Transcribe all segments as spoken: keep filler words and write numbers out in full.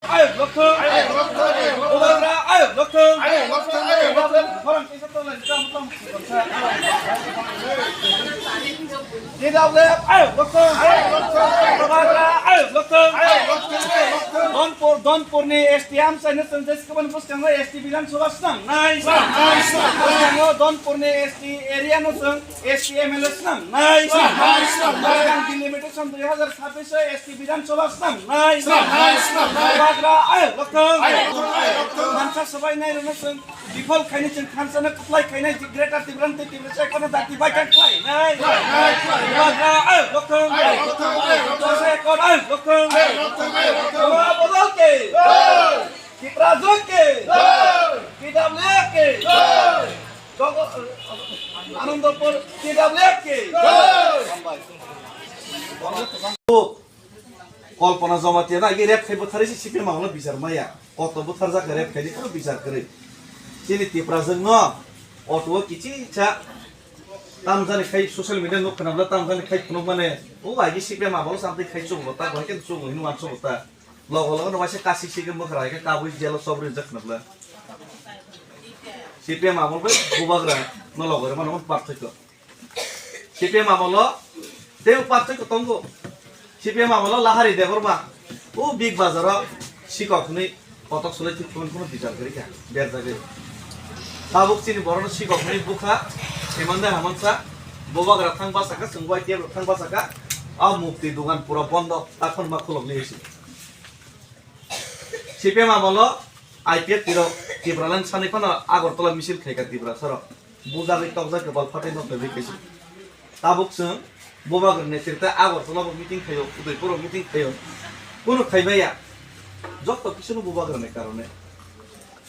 Ayuk lokthung. Ayuk lokthung. Bubagra ayuk lokthung. Ayuk lokthung, ayuk lokthung. Khorang kisa tong lai, tong, tong, tong. T W F ayuk lokthung. Ayuk lokthung. Bubagra ayuk lokthung. Ayuk lokthung, ayuk lokthung. Donpur, Donpurni S T amchaino chwng jeskabani bwskango S T Bidhan Sabha swnamnai. Swnamnai, swnamnai. Bwskango Donpurni S T area no chwng S T M L A swnamnai. Swnamnai, swnamnai. Bwskang delimitation dui hazar chabbish o S T Bidhan Sabha swnamnai. Swnamnai, swnamnai. Bubagra ayuk lokthung. Ayuk lokthung, ayuk lokthung. Thansa swbainai rwno chwng bifol khainai, chwng thansa no kwplai khainai, Greater Tipraland tei Tiprasa Ekotno dati baikang khlainai. Khlainai, khlainai. Bubagra ayuk lokthung. Ayuk lokthung, ayuk lokthung. Tiprasa Ekot ayuk lokthung. Ayuk lokthung, ayuk lokthung. Bubagra bodol ke. Jai. Tipra Jot ke. Jai. T W F ke. Jai. Jogo-, Anandapur T W F ke. Jai. Hambai. Kalpana Jamatia na agi rep khai bwtharwi si C P M amolo bichar maya. Koto bwtharjak rep khai ni kono bichar kwrwi. Chini Tipra jwng no auto o kichi cha tamjani khai social media no khwnabla tamjani khai phunuk mane o agi C P M amolo samtwi khai chungo ta bai khe chungo hinu wansugo ta. Logo logo no waisa kasi sikhe mwkhra hai khe kabui jelo sobri jak nabla. C P M amol bai bubagra no logo rema no pathakyo. C P M amolo tei pathakyo tongo. C P M amolo Lahari Debbarma o Big Bazar o sikok hwnwi kotok sulai thik phone phone bichar kwrwi kha berjagwi. Tabuk chini borok no sikok hwnwi bukha Himanta Hamansa bubagra thang basa kha chwng bai tebra thang basa kha. A mukti dugan pura bondo takhon ma khulok liye si. C P M amolo I P F T rok Tipraland sanwi phano Agartala misil khaikha Tiprasa rok. Bujagwi tokjak kwbal phatai no kwrwi kaisa. Tabuk chwng bubagra netrite Agartala bo meeting khaio, Udaipur o meeting khaio. Kunu khaimaya. Jotto kisu no bubagra ni karone.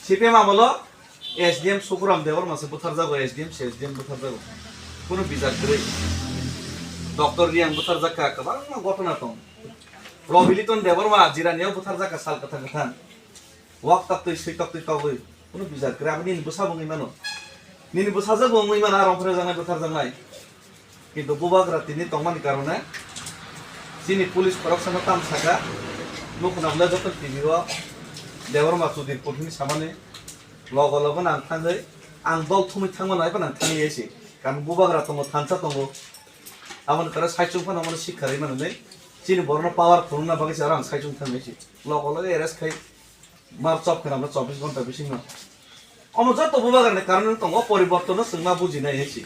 C P M amolo S D M Sukuram Debbarma se butharjago, S D M se S D M butharjago. Kunu bichar kwrwi. Doctor Riang butharjakha, kwbangma ghotona tong. Robiliton Debbarma Jirani o butharjakha sal kwthang kwthang. Wak taktwi swi taktwi togwi. Kunu bichar kwrwi. Abo nini bwsa bo wngwi mano. Nini bwsajak bo wngwi mano, a rong phre jaknai butharjaknai. Kintu bubagra tini tongmani karone chini police khoroksano tam saka, nukhuna bwle joto T V o Debbarma Chudir Puthini samani logo logo no ang thangwi ang dol thumwi thangmano hai phano ang thangwi se. Karon bubagra tongo, thansa tongo. Aboni kare saichung phano mano sikha rwi mano nai. Chini borokno power phunukna bagwi se aro ang saichung thangwi se. Logo logo arrest khai. Mar chop khe nabla chobbish ghonta bisingo. Omo joto bubagrani karon tongo, o poribortono chwng ma bujinai hai se.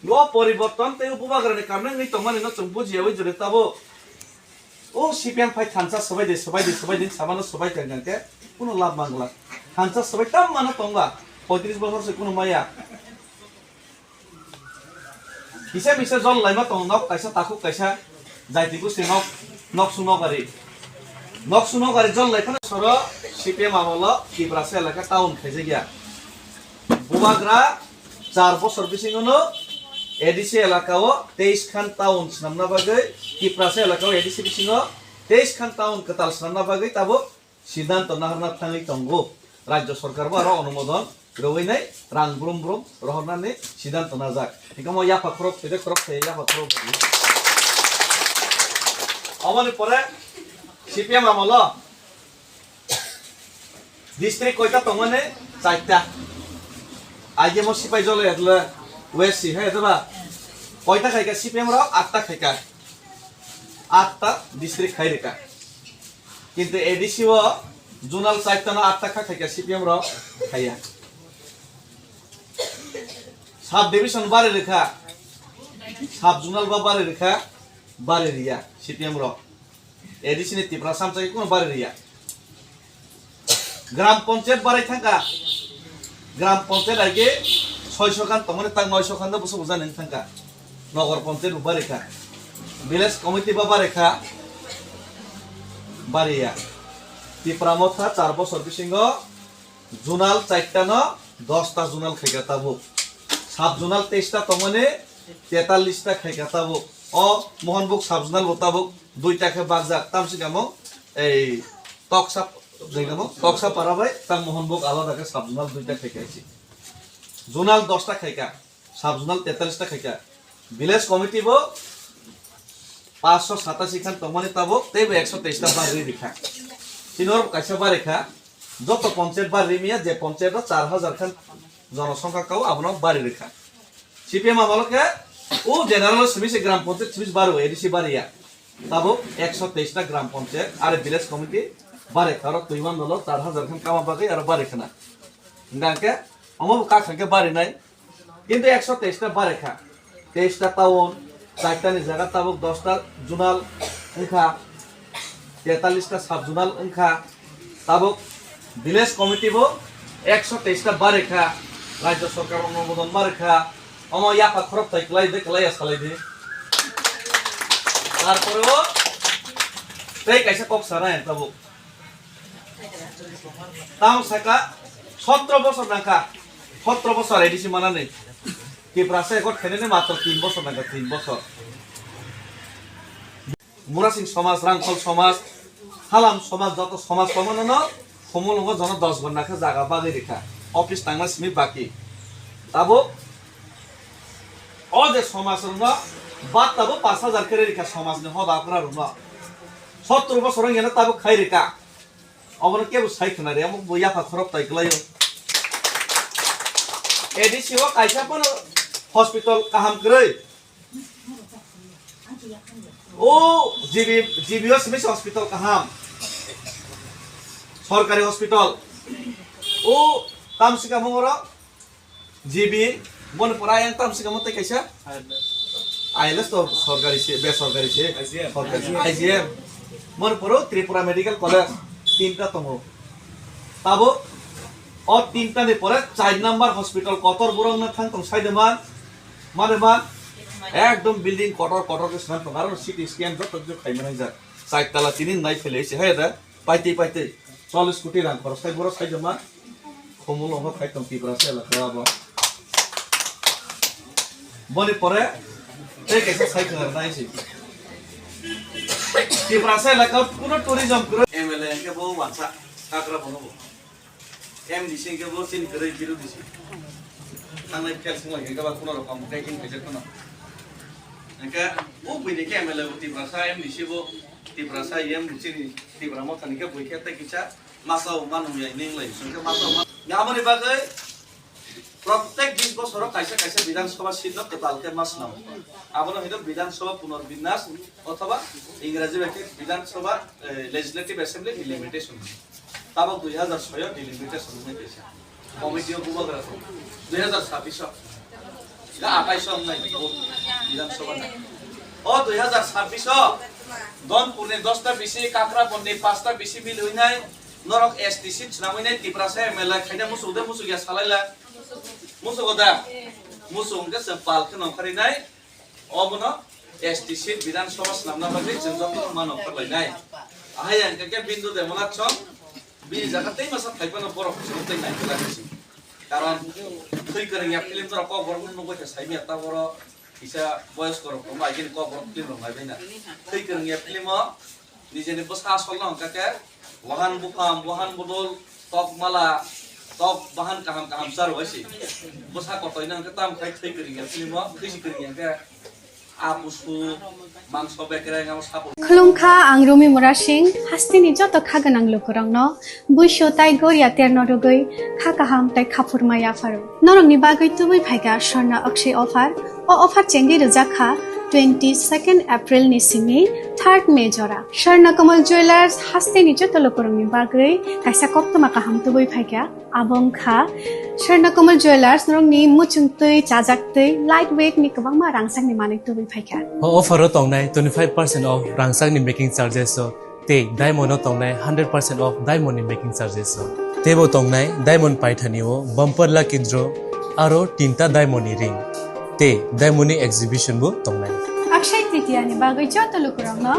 O poriborton tei o bubagrani karon wngwi tongmani no chwng bujiyawi jore tabo. O C P M phai thansa swbai de, swbai de, swbai de, samano swbai tang tang khe kuno lab mangla. Thansa swbai tam mano tongba, poitris bosor se kuno maya. Kisa misa jol laima tongo, nok kaisa, takhuk kaisa, jaiti gusti nok, nok su nok ari. Nok su nok ari jol lai phano soro C P M amolo Tiprasa elaka town khaijakya. Bubagra char bosor bisingono A D C elaka o teis khan town swnamna bagwi, Tiprasa elaka o A D C bisingo teis khan town kwtal swnamna bagwi tabuk siddhanto naharna thangwi tongo. Rajya sorkar bo aro onumodon rwui nai rang brum brum rohornani siddhanto najak. Hingke omo yapha khorok thwide khorok thwi yapha khorok bwrwi. Oboni pore C P M amolo district koita tongmani? Chaita. Aigemo sipai jole edle wesi hai edeba koita khaika C P M rok atta khaika. Atta district khai rika. Kintu A D C o zonal chaita no atta kha khaika C P M rok khaiya. Sub division bari rikha, sub zonal ba bari rikha, bari riya C P M rok. A D C ni Tipra samsai kuno bari riya. Gram Panchayat barai thangka. Gram Panchayat aige soiso khan tongmani tang noiso khan no busa busa nang thangka. Nogor Panchayat bo barai kha. Village Committee ba barai kha. Bariya. Tipra Motha char bosor bisingo zonal chaita no dosta zonal khaika tabuk. Sub zonal teista tongmani tetalista khaika tabuk. O Mohanbuk sub zonal bo tabuk duita khe bakjak. Tamsi kamo ei Toksa, toksa para bai tang Mohanbuk alada khe sub zonal duita khaika isi. Zonal dosta khaika, sub zonal tetalista khaika. Village committee bo paanch sho satasi khan tongmani tabuk tei bo ekso teis ta bagwi rikha. Chini oro kaisa bari kha, joto panchayat bari rimiya, je panchayat o char hajar khan jonosongkha kao, abono bari rikha. C P M amalo khe o general o simi se gram panchayat simi se bari o, A D C bari ya. Tabuk ekso teis ta gram panchayat, are village committee bari kha, oro twi mandalo char hajar khan kama bagwi aro bari khana. Hingkha khe omo bo kha khe bari nai. Kintu ekso teis ta bari kha. Teis ta town, char ta ni jaga tabuk dos ta zonal wngkha, tetallis ta sub zonal wngkha. Tabuk village committee bo ekso teis ta bari kha. Rajya sarkar onubodon bari kha. Omo yapha khorok tai kwlai de, kwlai ya salai de. Tarpore o tei kaisa kok sana tabuk. Tamo saka sotro bosor nangkha, sotro bosor A D C manani. Tiprasa ekot khainani matro tin bosor nangkha, tin bosor. Murasing somaj, Rangkhol somaj, Halam somaj, joto somaj tongmano no Khumulwngo jono dos ghonta khe jaga bagwi rikha. Office tangna simi baki. Tabuk o je somaj rokno bat tabuk pash hajar khe rikha somajni hoda apra rokno. Sotro bosor wng yana tabuk khai rikha. Obono kebo sai khna rya, omo bo yapha khorok tai kwlaio. A D C o kaisa phano hospital kaham kwrwi. O G B, G B o simi hospital kaham. Sorkari hospital. O tamsika mungoro G B, moni pora yang tamsika mo tai kaisa. I L S to sorkari se, besorkari se. I G M. Sorkari. I G M. Moni poro Tripura Medical College tinta tongo. Tabo o tinta ni pore char number hospital kotor borok na thang tong sai de man. Mane man. Ekdom building kotor kotor ke swnam tong. Aro C T scan joto joto khai manai jak. Char tala tini nai phele se hai da. Paitwi paitwi chollish koti rang khoros khai borok sai joma. Khumulwngo khai tong Tiprasa elaka o abo. Boni pore tei kaisa sai khna rwnai se. Tiprasa elaka o kuno tourism kwrwi. M L A hwnkhe bo wansa kakra bono bo. M D C hwnkhe bo chini kwrwi birodhi se. Thangnai phel swnglai hwnkhe ba kuno rokom hwnkhe him khaijak phano. Hwnkhe bo buini khe M L A bo Tiprasa, M D C bo Tiprasa, M D C ni Tipra Motha ni khe bui khe tei kisa masa o manu ya ning lai sung khe masa o ma-, aboni bagwi protek bis bosoro kaisa kaisa Bidhan Sabha seat no kwtal khe ma swnam. Abono hino Bidhan Sabha Punorbinyash othoba Ingraji bai khe Bidhan Sabha, eh, Legislative Assembly Delimitation. Tabok dui hajar soi o delimitation wngwi kaisa. Committee o bubagra tong. Dui hajar sabbish o. Ga atai song nai ko Bidhan Sabha na. O dui hajar sabbish o Donpur ni dos ta bisi, Kakrapon ni paanch ta bisi mil oi nai. Norok S T seat swnam oi nai, Tiprasa M L A khaina musuk de musuk ya salai la. Musuk o da. Musuk hwnkhe se pal khe nongkhari nai. Obono S T seat Bidhan Sabha swnamna bagwi chwng jotono mano kharlainai. Ahai ang khe Bindu Demonath song bini jaga tei masa phaiphano borok chwng tei nai khe lagisi. Karon thwi kwrwngya film norok kokborok nugwi khe saimya ta borok kisa boyos korok tongma agini kokborok film rok naibaina. Thwi kwrwngya film o Nijeni bwsa asolno hwnkha khe wahan buphang, wahan bodol, tok mala, tok bahan kaham kaham charwai se. Bwsa kotoino hwnkhe tamo khai thwi kwrwngya film o, thwi si kwrwngya hwnkhe a busu, mangso bekereng amo sapor. Khulumkha, ang Rumi Murasing, hasteni joto kha gwnang lukurokno buisu tai goria terno rwgwi kha kaham tai khaphurma yapharo. Norokni bagwi tubui phaikha Swarna Akshay offer. O offer chengwi rwjak kha twenty second April ni simi third May jora. Swarna Kamal Jewellers hasteni joto lukurokni bagwi kaisa koktwma kaham tubui phaikha. Abo wngkha Swarna Kamal Jewellers norokni muchungtwi, chajaktwi, light weight ni kwbangma rangchakni manwi tubui phaikha. O offer o tongnai twenty five percent off rangchakni making charges o. Tei diamond o tongnai hundred percent off diamond ni making charges o. Teibo tongnai diamond paithani o bumper lucky draw aro tinta diamond ni ring. Tei diamond ni exhibition bo tongnai. Akshay Tritiya ni bagwi joto lukurokno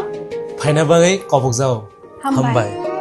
phaina bagwi kobokjao. Hambai. Hambai.